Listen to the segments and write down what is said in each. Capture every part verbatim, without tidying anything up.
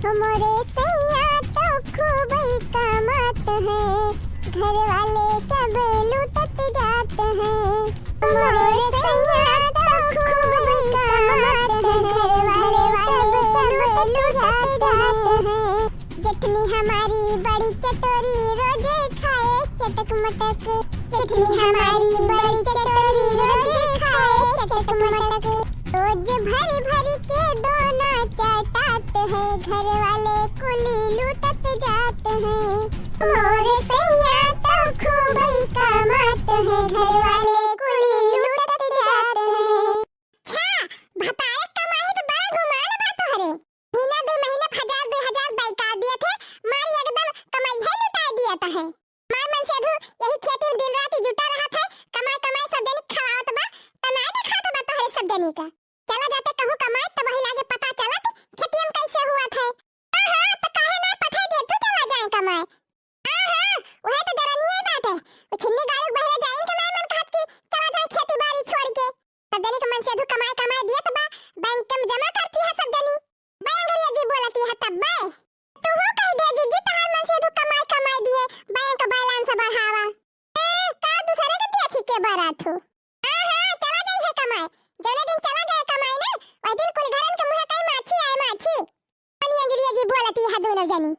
मोरे सैया तो खूब ही कमात है, घर वाले सब लूटत जात है। मोरे सैया तो खूब ही कमात है, घर वाले सब लूटत जात है। जेठनी हमारी बड़ी चटोरी, रोजे खाए चटक मटक। जेठनी हमारी बड़ी चटोरी, रोजे खाए चटक मटक। रोज भरी भरी के दोना चाटात है, घर वाले कुली लूटत जात है। मोर सैया तो खूब ही कमात है, घर वाले कुली लूटत जात है। अच्छा, भतारे कमाई तो बड़ा गुमान बा तोहरे। महीना दो महीना हजार दो हजार दाई का दिया थे, मारी एकदम कमाई है लुटाई दिया थे। मार मनसेधू यही खेती में दिन रात जुटा रहत है, कमाई कमाई सब जनी खवावत बा, त नाय देखात बा तोहरे सब जनी का। चला जाते कहूँ कमाए त वही लागे पता चलत खेतिया में कैसे हुअत है। हाँ, हाँ, त काहे ना पठाई दे, तू चला जाए कमाए। हाँ, हाँ, वह तो दरनिये बात है। वो छिन्नी गाड़ू बहरे जाइन के नाय मन कहत कि चला जाए खेती बाड़ी छोड़ के। सब जनी के मनसेधू कमाए कमाए दियत बा, बैंक में जमा करती है सब जनी। बे अंग्रेजी बोलती है तब बे। तू हो कह दे जीजी, तहार मनसेधू कमाई कमाई दिए, बैंक बैलेंस बढ़ावा। ए, का दूसरे के देखी के बरात हो? हाँ, हाँ, चला जाई है कमाई। जौने दिन चला गए कमाई ना, वह दिन कुल घरन के मुँह कई माछी आए माछी। बनी अंग्रेजी बोलती है दोनों जनी।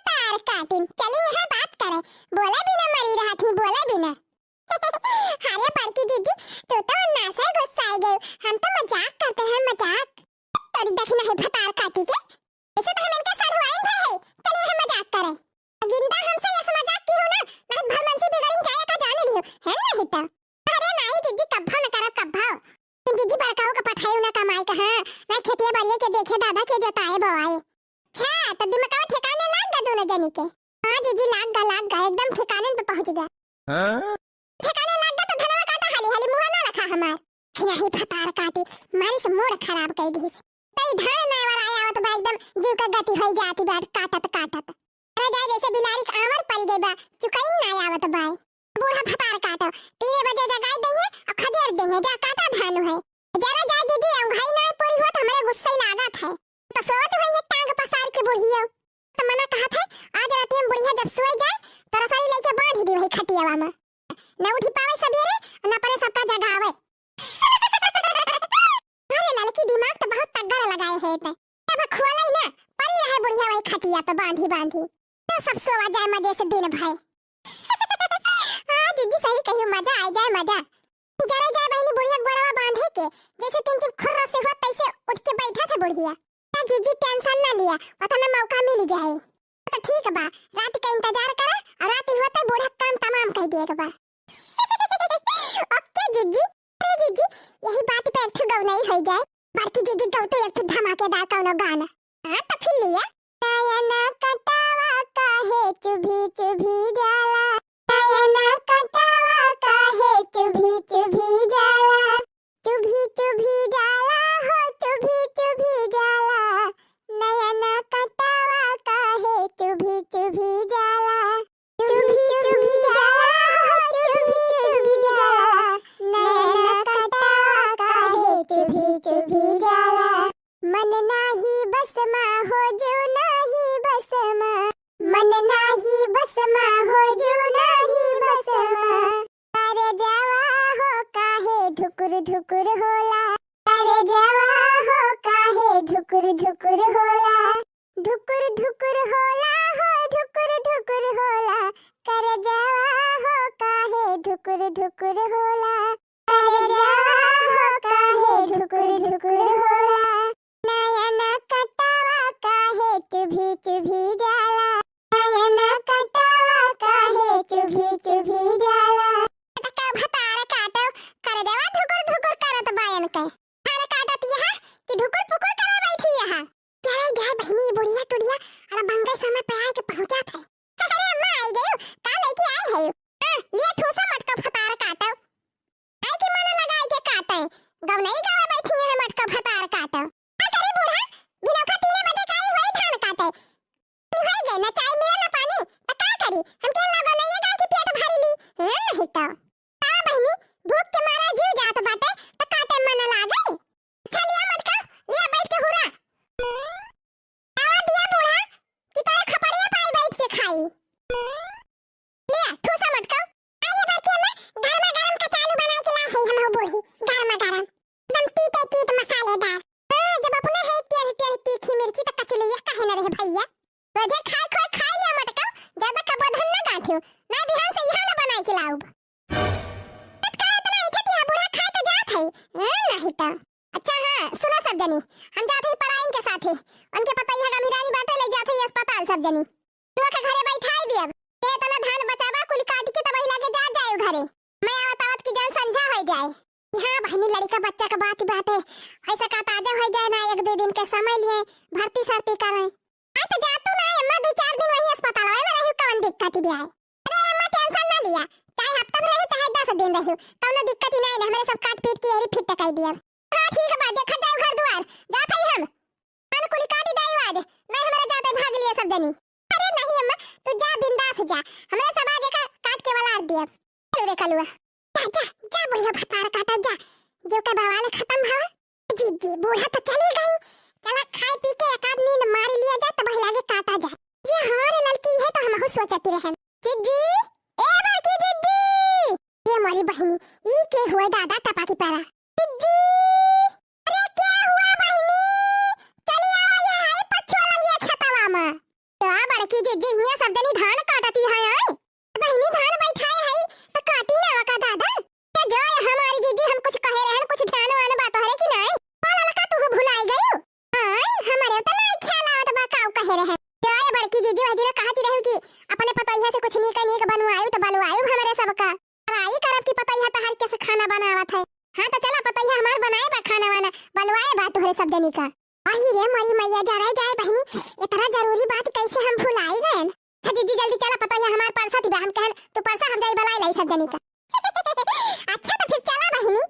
तार काटिन, चली यहाँ बात करे। बोला बिना मरी रहत ही, बोला बिना। अरे बड़की जीजी, तू तो नासे गुस्साई गई। हम तो मजाक करते हैं, मजाक। तोरी दखिना है भतार काटी के। ऐसे तो हम इनका साधुआइन भय है। चलिए हम मजाक करें। गिंदा हमसे ऐसा मजाक की हो ना, नहीं भलमनसी बिगड़िन जाए का जाने लियो। है नहीं तो। अरे नहीं जीजी, कब्भा न करब कब्भा। इन जीजी बड़काऊ का पठाई उन्हें कमाई का, हाँ। ना खेतिया बाड़िया के देखे दादा के जोताए बोआए। अच्छा, तो दिमागवा ठिकाने लाग गा दोनों जनी के। हाँ जीजी, लाग गा, लाग गा, एकदम ठिकाने पे पहुँच गया। हाँ? ठिकाने लाग गा तो धनवा काटा हाली हाली, मुँह ना लखा हमार। कि नहीं भतार काटी, मारी से मूड खराब कई दी। तई धान नाय वराय आवत बा, एकदम जीव का गति होई जाती बाट काटत काटत। अरे जाए जैसे बिलारी के आवर पड़ गई बा, चुकई नाय आवत बा। बूढ़ा भतार काटो, तीन बजे जगाई देंगे और खदेड़ देंगे, जा काटा धान है। जरा जाए दीदी, अंघाई नाय पूरी होत, हमरे गुस्से लागत है। तो सोवत होई है टांग पसार के बुढ़िया। तो मना कहत है, आज रातिया में बुढ़िया जब सोई जाए, तो रसरी लेके बांध दी वही खटियावा में। न उठी पावे सबेरे, न अपने सबका जगावे। अरे ललकी दिमाग तो बहुत तगड़ा लगाए है ते। अब खोले ना, पड़ी रहे बुढ़िया वही खटिया पे बांधी बांधी। तो सब सोवा जाए मजे से दिन भर। हाँ जीजी सही कही, मजा आ जाए मजा। जरा जाए बहनी बुढ़िया गोड़वा बांधे के, जैसे तीन चिप खुर्र से हुआ तैसे उठ के बैठा था बुढ़िया। ना जीजी टेंशन ना लिया, उतना मौका मिल जाए। तो ठीक बा, रात का इंतजार करा और रात ही होते बूढ़ा काम तमाम कह दिए के बा। ओके जीजी। अरे जीजी, यही बात पे एक ठो गौनई हो जाए। बड़की जीजी गौ तो एक ठो धमाकेदार कौनो गाना। हाँ तो फिर लिया। नयना कटावा काहे चुभी चुभी जाला, नयना कटावा काहे चुभी चुभी जाला, चुभी चुभी जाला हो चुभी चुभी जाला, नयना कटावा काहे चुभी चुभी जाला, चुभी चुभी जाला हो चुभी चुभी जाला, नयना कटावा काहे चुभी चुभी जाला। मन नाही बस मा हो जीव नाही बस मा, मन नाही बस मा हो जीव नाही बस मा। करे जावा हो काहे धुकुर धुकुर होला, करे जावा हो काहे धुकुर धुकुर होला, धुकुर धुकुर होला हो धुकुर धुकुर होला, करे जावा हो काहे धुकुर धुकुर होला। करे जावा हो काहे धुकुर धुकुर होला, नयना कटावा काहे चुभी चुभी जाला, नयना कटावा काहे चुभी चुभी जाला। त का भतार काटो, करे जावा धुकुर धुकुर करत बायन के। भतार काटत यहाँ कि धुकुर पुकुर करे बैठी यहाँ। चले जाए बहनी, बुढ़िया टुढ़िया अरे बंगई समय पे आए के पहुँचा थे। अरे अम्मा आई गयो, का लेके आए है? हाँ, ये ठूसा मटका भतार काटो। आई के मन लगाई के काटे, गौ नहीं गावे बैठी है मटका भतार काटो। का करी बूढ़ा, बिनौखा तीन बजे का आई होई धान काटे। नहीं होई गए, ना चाय मिले ना पानी, त का करी? हम के लगा नहीं है गाय के पेट भर ली, हैं नहीं तो। का बहनी, भूख के मारा जीव जात बाटे, त काटे मन लागे। अच्छा लिया मटका, लिया बैठ के हुरा। आवा दिया बूढ़ा, आई। ले, ठूसा मटकाओ। आइए बड़की अम्मा, गरमा गरम कचालू बनाए के ला है हम हो बूढ़ी, गरमा गरम। एकदम तीते तीत मसालेदार। हाँ, जब अपने है टेढ़ टेढ़ तीखी मिर्ची तो कचलुइया काहे न रहे भैया। तुझे खाए खोए खाए लिया मटकाओ, ज्यादा कबो धन ना गांठियो। ना बिहान से यहाँ ना बनाए के लाउब। तत का इतना इठत यहाँ बूढ़ा खाए तो जात है, हाँ, नहीं तो। अच्छा हाँ, सुना सब जनी, हम जात हई पराइन के साथे। उनके पतोहिया गम्हिरानी बाटे, ले जात हई अस्पताल सब जनी। लोग के घरे बैठाई दियब। ये इतना धान बचावा, कुल काट के तब लागे जा जाए घरे। मैं आवत आवत की जान संझा हो जाए। हाँ बहिनी, लड़का बच्चा का बात ही बाटे, ऐसा का ताजा हो जाए ना, एक दो दिन के समय लिए भर्ती सरती करें। हाँ तो जा तू ना अम्मा, दो चार दिन वही अस्पताल में रही, कौन दिक्कत ही भी आए। अरे अम्मा टेंशन ना लिया, चाहे हफ्ता में रही चाहे दस दिन रही, कौनो दिक्कत ही नहीं, हमरे सब काट पीट के यही फिट कर दिया। हाँ ठीक बा, देखा जाए घर दुआर, जात हई हम। हम कुली काटी दाई आज, नहीं हमारा जाते भाग लिए सब जनी। अरे नहीं अम्मा, तू जा बिंदास जा, हमरे सब आज एका काट के वाला दिया। चल रे कलुआ, जा जा जा बुढ़िया भतार काटा जा, जो के बवाल खत्म हवा। जीजी बूढ़ा तो चली गई, चला खाए पी के एक आध नींद मार लिया जा, तब लागे काटा जा। जी हाँ रे ललकी, ये तो हमहू सोचती रहन। जीजी, ए बड़की जीजी, रे मोरी बहिनी, ई के हुए दादा टपाकी पारा। जीजी, अरे क्या हुआ बहिनी? चली आओ, यहाँ है पछुआ लंगिया खेतवा में। तो आ बड़की जीजी, हियाँ सब जनी धान काटती है, हैं? बहिनी धान बैठाए है, तो काटी ना का दादा? तो जो ये हमारी जीजी, हम कुछ कहे रहन, कुछ ध्यान वान बात हरे कि नहीं? पाला लका तू भुलाई गयो। आय, हमरे तो नहीं ख्याल आवत बा काऊ कहे रहे। जो ये बड़की जीजी वह दिन कहती रही कि अपने पतोहिया से कुछ नीक नीक बनवायु तो बलवायु हमरे सबका। आई करब की पतोहिया तोहार कैसे खाना बनावत है। हाँ तो चला पतोहिया हमार बनाए बा खाना वाना, बलवाए बा तोहरे सब जनी का। अही रे मोरी मैया, जा रहे जाए बहिनी, इतना जरूरी बात कैसे हम भुलाई गए। अच्छा जीजी जल्दी चला पतोहिया हमार परसा थी बा, हम कहन तू परसा हम जाई बलाई लाई सब जनी का। अच्छा तो फिर चला बहिनी।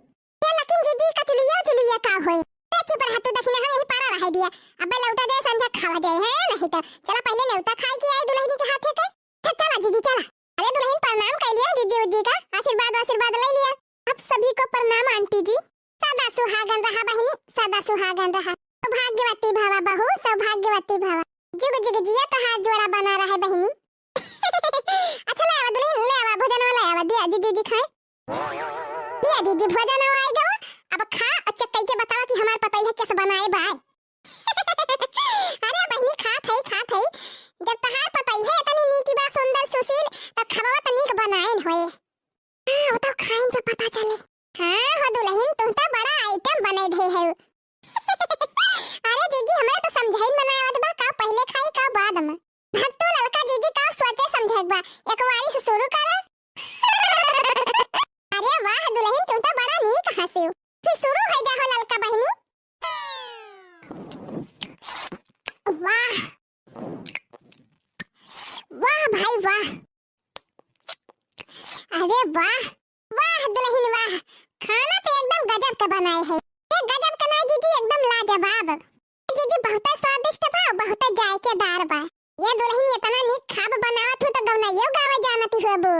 ये लेकिन जीजी कचलुइया उचलुइया का होए? अरे चुप रह तू, दखिना हम यही पारा रह दिया। अबे लौटा दे संझा खावा जाए है, नहीं तो चला पहले नेवता खाए के आई दुल्हनी के हाथे का। अच्छा चला जीजी चला। अरे दुल्हन प्रणाम कर लिया जीजी उज्जी का, आशीर्वाद आशीर्वाद ले लिया। आप सभी को प्रणाम आंटी जी। सदा सुहागन रहा बहिनी, सदा सुहागन रहा। सौभाग्यवती भवा बहू, सौभाग्यवती भवा। जुग जुग जिया तोहार जोड़ा बना रहे बहिनी। अच्छा ले आवा दुल्हन, ले आवा भोजन ले आवा, दिया जीजी जी खाए। दिया जीजी भोजन आई गवा, अब खा और चक्कई के बतावा कि हमार पतोहिया कैसे बनाए बा। अरे बहिनी खात है, खात है। जब तोहार पतोहिया इतनी नीक बा, सुंदर सुशील, तो खबवा तो नीक बनाइन होए। हाँ, वो तो खाइन पे पता चले। हाँ हो दुल्हन, तू तो बड़ा आइटम बने दे है। अरे जीजी, हमरे तो समझाइन बनावत बा, का पहले खाई का बाद में। भक्तू ललका जीजी का सोचे समझे बा, एक बारी से शुरू करा। अरे वाह दुल्हन, तू तो बड़ा नीक हंसियो। फिर शुरू हो जाओ ललका बहिनी। वाह, वाह भाई वाह। अरे वाह, वाह दुल्हन वाह, खाना तो एकदम गजब के बनाए है। ये गजब के ना जीजी, एकदम लाजवाब। जीजी बहुत स्वादिष्ट बा, बहुत जायकेदार बा। ये दुल्हन इतना नीक खाब बनावत हूँ तो गौनाइयो गावे जानती हो बो।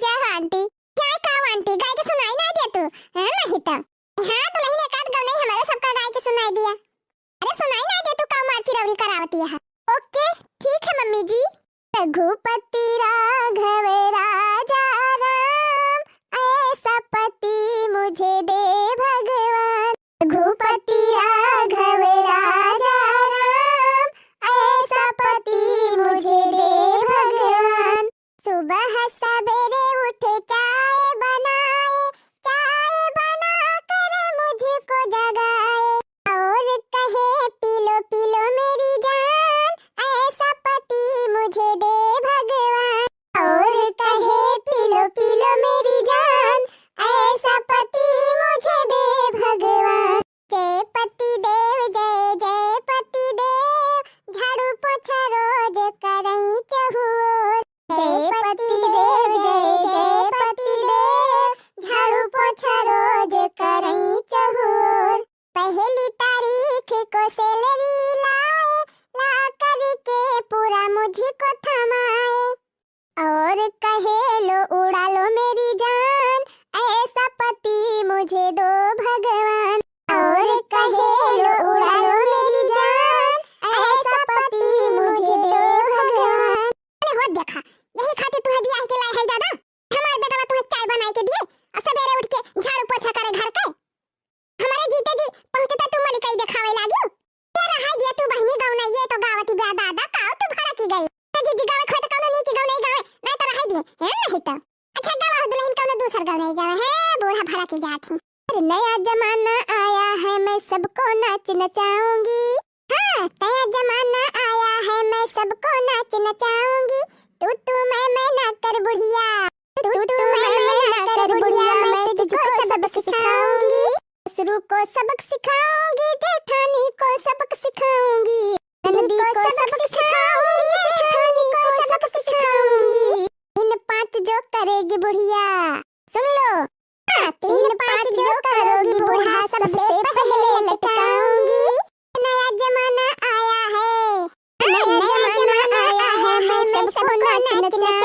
जा आंटी, जा का आंटी, गाय के सुनाई ना दे तू, हाँ नहीं तो। हाँ दुल्हन एक आध गौनाई हमारे सबका गाय के सुनाई दिया। अरे सुनाई ना दे तू का मार चिरौरी करावती है। ओके, ठीक है मम्मी जी। रघुपति राघव राजा राम, ऐसा पति मुझे दे भगवान। रघुपति राघव राजा राम, ऐसा पति मुझे दे भगवान। सुबह सवेरे उठ चाय बनाए, चाय बनाकर मुझको जगाए। और कहे पी लो पी लो मेरी जान, ऐसा पति मुझे दे भगवान। और कहे पी लो पी लो मेरी जान, ऐसा पति मुझे दे भगवान। जय पति देव जय, या दादा, काव तू भड़की गई? जीजी गावे खोए तो कौनो नीक गावे नहीं गावे, नहीं तो रहे दी, है नहीं तो। अच्छा गावा हो दुल्हन, कौनो दूसर गावे नहीं गावे, है बूढ़ा भड़की जात ही। अरे नया जमाना आया है, मैं सबको नाच नचाऊंगी। हाँ, नया जमाना आया है, मैं सबको नाच नचाऊंगी। तू तू मैं मैं ना कर बुढ़िया, तू तू मैं मैं ना कर बुढ़िया, मैं तुझको सबक सिखाऊंगी। ससुर को सबक सिखाऊंगी, जेठानी को सबक सिखाऊंगी, ननदी को सबक सिखाऊंगी, जेठानी को सबक सिखाऊंगी। तीन पाँच जो करेगी बुढ़िया, सुन लो। हाँ, तीन पाँच जो करोगी बूढ़ा, सबसे पहले लटकाऊंगी। नया जमाना आया है, नया जमाना आया है, मैं सबको नाच नचाऊंगी।